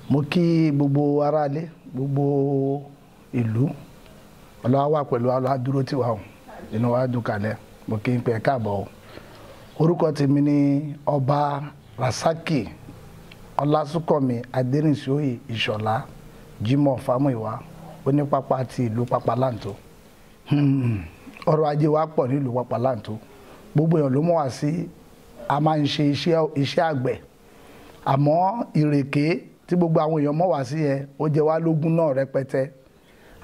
Mo kí gbogbo aráalé, gbogbo ìlú. Ọlọ́wà wà pẹ̀lú Ọlọ́wà dúró tiwa o, inú wa dùn kalẹ̀. Mo kí n pẹ́ káàbọ̀ o. Orúkọ tèmi ni Ọba Rasaki Ọlásùnkànmí Adérínsóyè Ìṣọ̀lá Jimoh Fámúyìwá, onípápá ti ìlú Pápá Láǹtó. Ọrọ̀ ajé wa pọ̀ nílùú Pápá Láǹtó. Gbogbo èèyàn ló mọ̀ wá sí. A máa ń ṣe iṣẹ́ àgbẹ̀, àmọ́ ìrèké tí gbogbo àwọn èèyàn mọ̀ wá sí yẹn, ó jẹ wá lógún náà rẹpẹtẹ.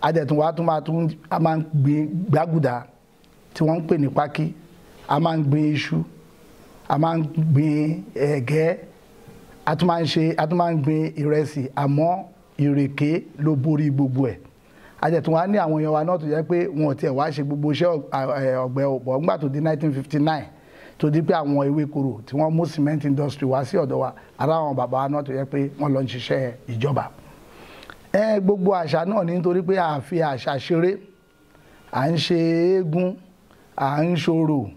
Adẹ̀tún wa tún máa tún, a máa ń gbin gbàgùdà tí wọ́n ń pè ní pákí, a máa ń gbin iṣu, a máa ń gbin ẹ̀gẹ́, a tún máa ń ṣe, a tún máa ń gbin ìrẹsì, àmọ́ ìrèké ló borí gbogbo ẹ̀. Adẹ̀tún wa ní àwọn èèyàn wa náà tó jẹ́ pé wọn ò tiẹ̀ wá ṣe gbogbo iṣẹ́ ọ̀gbẹ́ ọ̀pọ̀. Nígbà tó di 1959, tó di pé àwọn ewékorò tí wọ́n mú cement industry wá sí ọ̀dọ̀ wa, ara àwọn bàbá wa náà tó jẹ́ pé wọ́n lọ ń ṣiṣẹ́ ìjọba. Ẹ gbogbo àṣà náà ní, nítorí pé a fi àṣà ṣeré. À ń ṣe eégún, à ń ṣorò,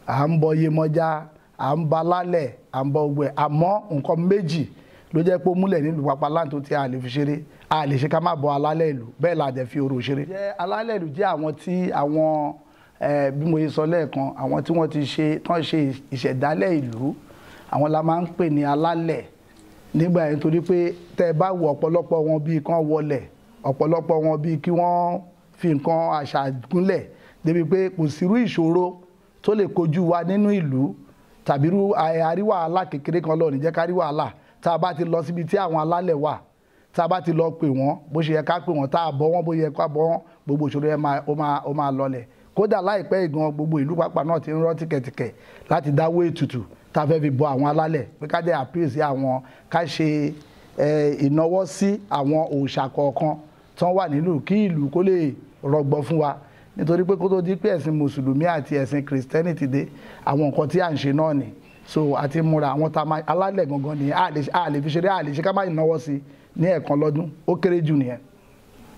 à ń bọ Yemọja, à ń ba lálẹ̀, à ń bọ gbogbo ẹ̀. Àmọ́ nǹkan méjì ló jẹ́ pé ó múlẹ̀ nílùú Pápá Láǹtó tí a lè fi ṣeré. A lè ṣe ká má bọ alálẹ̀ ìlú, bẹ́ẹ̀ la dẹ̀ fi orò ṣeré. Jẹ́ alálẹ̀ ìlú jẹ́ àwọn tí àwọn bí mo ṣe sọ lẹ́ẹ̀kan, àwọn tí wọ́n ti ṣe tán ṣe ìṣẹ̀dálẹ̀ ìlú, àwọn la máa ń pè ní alálẹ̀ nígbà yẹn, torí pé tẹ́ ẹ bá wo ọ̀pọ̀lọpọ̀ wọn, bíi kán wọlẹ̀, ọ̀pọ̀lọpọ̀ wọn bíi kí wọ́n fi nǹkan àṣà gúnlẹ̀, débi pé kò sírú ìṣòro tó lè kojú wa nínú ìlú tàbí irú àrí wàhálà kékeré kan lọ níjẹ́ ká rí wàhálà. Tá a bá ti lọ síbi tí àwọn alálẹ̀ wà, tá a bá ti lọ pè wọ́n bó ṣe yẹ ká pè wọ́n, tá a bọ́ wọ́n bó yẹ ká bọ́ wọ́n, gbogbo ìṣòro yẹn ó máa lọlẹ̀. Kódà láìpẹ́ ìgan, gbogbo ìlú pápá náà ti ń rọ́ tìkẹ̀tìkẹ̀ láti dáwọ́ ètùtù tá a fẹ́ fi bọ àwọn alálẹ̀, pé ká dẹ̀ appeal sí àwọn, ká ṣe ìnáwó sí àwọn òòṣà kọ̀ọ̀kan tán wà nílùú, kí ìlú kó lè rọgbọ fún wa. Nítorí pé kó tó di pé ẹ̀sìn Mùsùlùmí àti ẹ̀sìn Kìrìsìtẹ́nì ti dé, àwọn nǹkan tí à ń ṣe náà ni. So àti múra àwọn tá a máa alálẹ̀ gangan ni a lè fi ṣeré, a lè ṣe ká má náwó sí ní ẹ̀ẹ̀kan lọ́dún, ó kéré jù nìyẹn.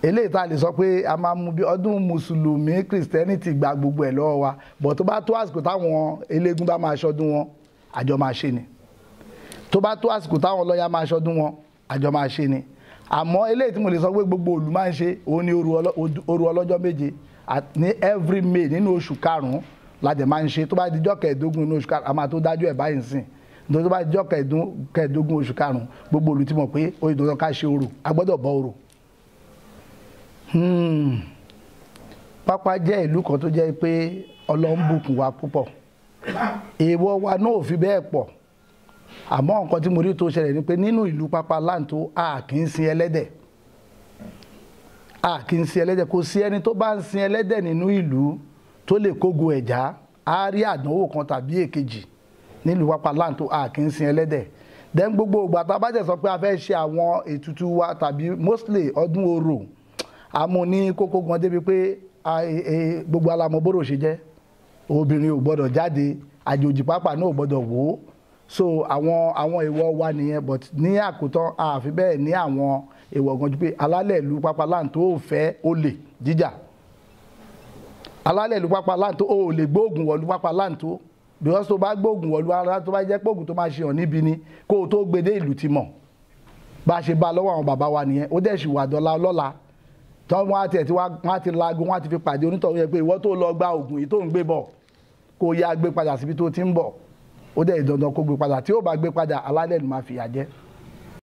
Eléyìí tá a lè sọ pé a máa mú bí ọdún Mùsùlùmí, Kìrìsìtẹ́nì ti gba gbogbo ẹ̀ lọ́wọ́ wa bọ̀, tó bá tó àsìkò táwọn eléégún bá máa ṣọdún wọn, àjọ máa ṣe ni. Tó bá tó àsìkò táwọn ọlọ́yà máa ṣọdún wọn, àjọ máa ṣe ni. Àmọ́ eléyìí tí mo lè sọ pé gbogbo ìlú máa ń ṣe, òun ni òru ọlọ́jọ́ 7 ní every May, nínú oṣù karùn-ún la dẹ̀ máa ń ṣe. Tó bá dijọ́ 15 nínú oṣù karùn-ún, a máa tó dájú ẹ̀ báyìí sìn, nítorí tó bá dijọ́ 15 oṣù karùn-ún, gbogbo ìlú ti mọ̀ pé ó yẹ dandan ká ṣe orò, a gbọ́dọ̀ bọ orò. Pápá jẹ́ ìlú kan tó jẹ́ pé Ọlọ́run bùkún wa púpọ̀. Èèwọ̀ wa náà ò fi bẹ́ẹ̀ pọ̀, àmọ́ nǹkan tí mo rí tó ṣẹlẹ̀ ni pé nínú ìlú Pápá Láǹtó, a kì í sin ẹlẹ́dẹ̀, a kì í sin ẹlẹ́dẹ̀. Kò sí ẹni tó bá ń sin ẹlẹ́dẹ̀ nínú ìlú tó lè kógo ẹ̀já, á rí àdánwò kan tàbí èkejì. Nílùú Pápá Láǹtó, a kì í sin ẹlẹ́dẹ̀. Then gbogbo ìgbà tá a bá jẹ́ sọ pé a fẹ́ ṣe àwọn ètùtù wa tàbí mostly ọdún orò, a mú ní kókó gan débi pé gbogbo alamọ bóró ṣe jẹ́, obìnrin ò gbọ́dọ̀ jáde, àjòjì pápá náà ò gbọ́dọ̀ wò ó. So àwọn èèwọ̀ wa nìyẹn. But ní àkótán, àfi bẹ́ẹ̀ ní àwọn èèwọ̀ gan ju pé alálẹ̀ ìlú Pápá Láǹtó ò fẹ́ olè jíjà. Alálẹ̀ ìlú Pápá Láǹtó ò lè gbóògùn wọ̀lú Pápá Láǹtó, because tó bá gbóògùn wọ̀lú ara, tó bá jẹ́ pé ògùn tó máa ṣe hàn níbi ni, kó o tó gbé dé ìlú ti mọ̀. Bá a ṣe bá lọ́wọ́ àwọn bàbá wa nìyẹn, ó dẹ̀ sì wà dọ́là ọlọ́la tọ́. Wọ́n á tiẹ̀ tí wọ́n á ti laago, wọ́n á ti fi pàdé onítọ̀hún yẹn pé ìwọ tó lọ gba ògùn yìí tó ń gbé bọ̀, kó yá gbé padà síbi tó ti ń bọ̀. Ó dẹ̀ dandan kó gbé padà. Tí ó bá gbé padà, alálẹ̀ ló máa fìyà jẹ.